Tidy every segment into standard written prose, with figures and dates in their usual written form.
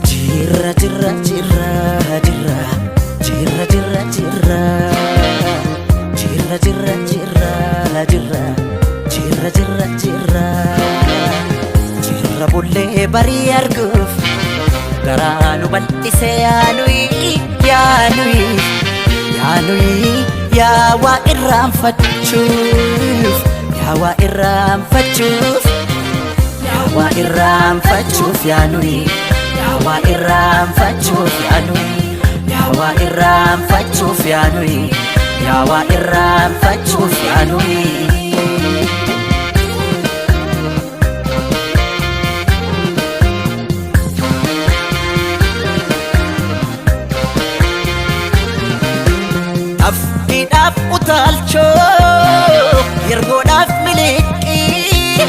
Jirra jirra jirra jirra jirra jirra jirra jirra jirra jirra jirra jirra jirra jirra jirra bullee barii arguuf garaa nu bal'ise yaanuyi yaanuyi yaanuyi yaa waa irraanfachuuf yaa waa irraanfachuuf yaa waa irraanfachuuf yaanuyi yaa waa irraanfachuuf yaanuyi yaa waa irraanfachuuf yaanuyi yaa waa irraanfachuuf yaanuyi. Affiidhaaf utaalchoo yergoodhaaf miliqii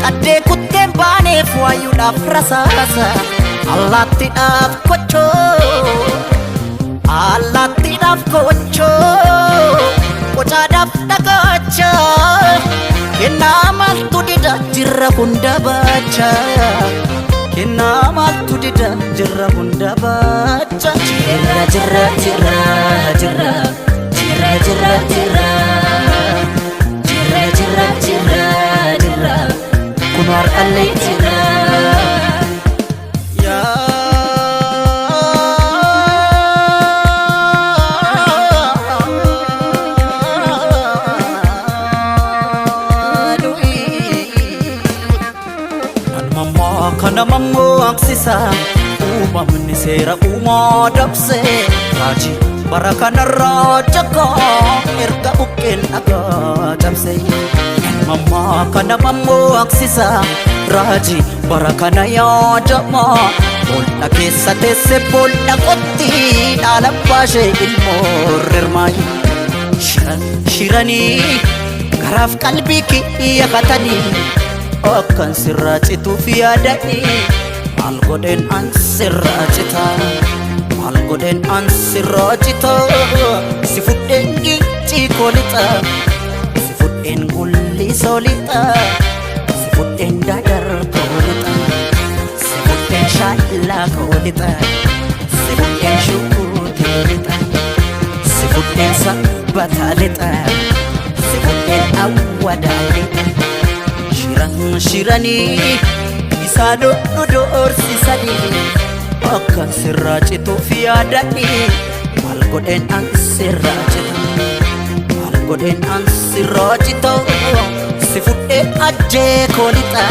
qaddee kutteen baaneef waayuudhaaf rasaasa allaattiidhaaf kochoo allaattiidhaaf kochoo qocaadhaaf dhagaacha kennaa maaltu dida jirra hunda baacha kennaa maaltu dida jirra hunda baacha jirra jirra jirra jirra jirra jirra jirra jirra jirra jirra jirra kun har'allee jirra. Namammaa kana mammaksisa uumamni seera uumaa dabse raajii bara kanarraa jakaa erga buqqeen dhagaa cabse. Namammaa kana mammaksisa raajii bara kana yaadama bool'a keessa teesse bool'a qotti dhaala baashee ilmoo rirmaayi. Shiran shiranii garaaf qalbii kiyya katanii akkan sirraa cituuf yaadanii maal godheen an sirraa cita maal godheen an sirraa cita si fudheen gincii koo lixa si fudheen gullisoo lixa si fudheen dadar koo lixa si fudheen shaallaa koo lixa si fudheen shukuutee lixa si fudheen sabbataa lixa si fudheen awwadaa lixa. Shiran shiranii isaan nu doorsisanii akkan sirraa cituuf yaadanii maal godheen an sirraa cita maal godheen an sirraa cita si fudheen ajjee koo lixa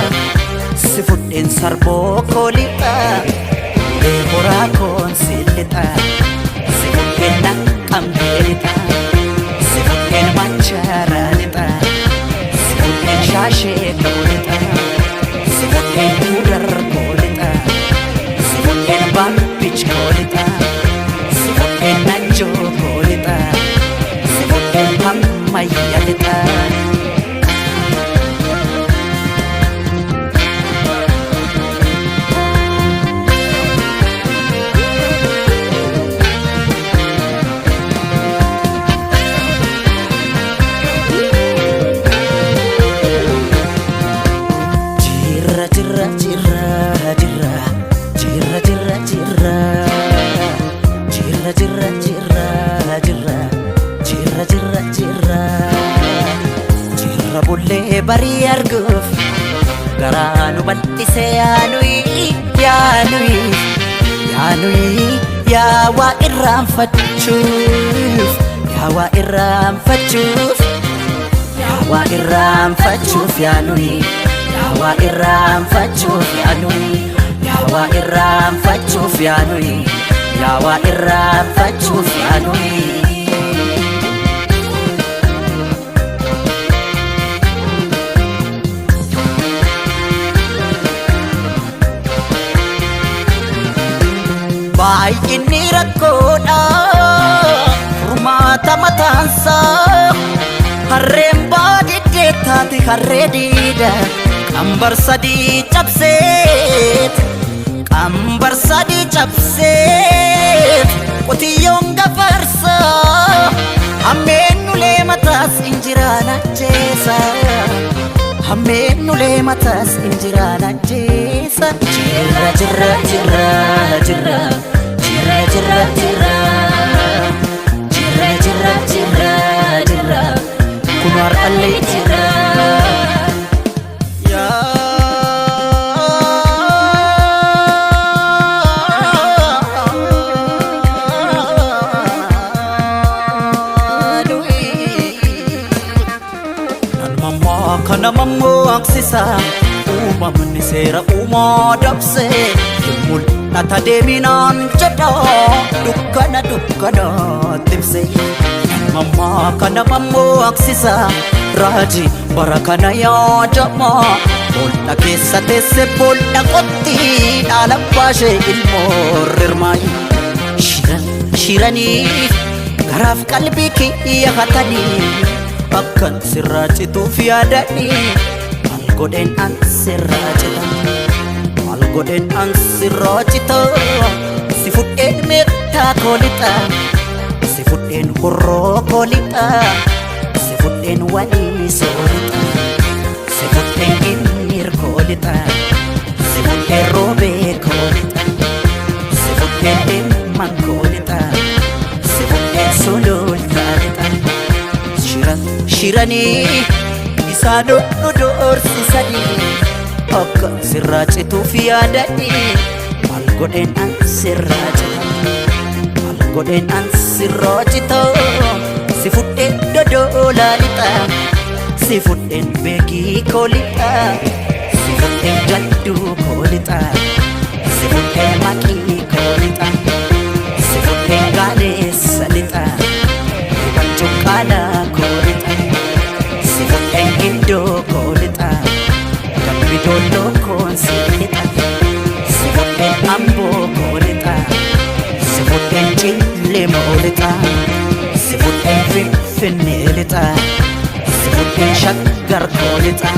si fudheen sarboo koo lixa ulee horaa koon si lixa si fudheen naqqamtee lixa si fudheen machaaraa lixa. Si fudheen shaashee koo lixa si fudheen gudar koo lixa si fudheen baabich koo lixa si fudheen najjoo koo lixa si fudheen hammayya lixa. Jirra jirra jirra jirra jirra jirra jirra jirra jirra jirra jirra jirra jirra jirra jirra bullee barii arguuf garaa nu bal'ise yaanuyi yaanuyi yaanuyi yaa waa irraanfachuuf yaa waa irraanfachuuf yaa waa irraanfachuuf yaanuyi yaa waa irraanfachuuf yaanuyi yaa waa irraanfachuuf yaanuyi yaa waa irraanfachuuf yaanuyi. Baay'inni rakkoodha furmaata mataansaa. Harreen baadiddee taate harree diida. Qambar sadii cabseet, qambar sadii cabseet, qotiyyoon gafarsaa. Hammeen ulee mataas injiraan ajjeesa. Hammeen ulee mataas injiraan ajjeesa. Jirra jirra jirra jirra jirra jirra jirra jirra jirra jirra jirra kun har'allee jirra. Nan kana mammaksisa, uumamni seera uumaa dabse, hin mul'ata deeminaan jedha, dukkana dukkanatti ibse. Mammaa kana mammaksisa, raajii bara kana yaadama, bool'a keessa teesse bool'a qotti, dhaala baashee ilmoo rirmaayi. Shiran shiranii garaaf qalbii kiyya hatanii, akkan sirraa cituuf yaadanii, maal godheen an sirraa cita, maal godheen an sirraa cita? Si fudheen meettaa koo lixa, si fudheen horroo koo lixa, si fudheen walii soorixa, si fudheen ginniir koo lixa, si fudheen roobee koo lixa, si fudheen dhimman koo lixa, si fudheen sulultaa lixa. Shiran shiranii isaan nu doorsisanii, akka sirraa cituuf yaadanii, maal godheen an sirraa cita, maal godheen an sirraa cita? Si fudheen dodoolaa lixa, si fudheen beekii koo lixa, si fudheen jadduu koo lixa, si fudheen maqii koo lixa, si fudheen gaaleessa lixa, cuqqaalaa koo lixa, si fudheen giddoo koo lixa, dambi doolloo koon si lixa, si fudheen amboo koo lixa, si fudheen cillemoo lixa, si fudheen finfinnee lixa, si fudheen shaggar koo lixa.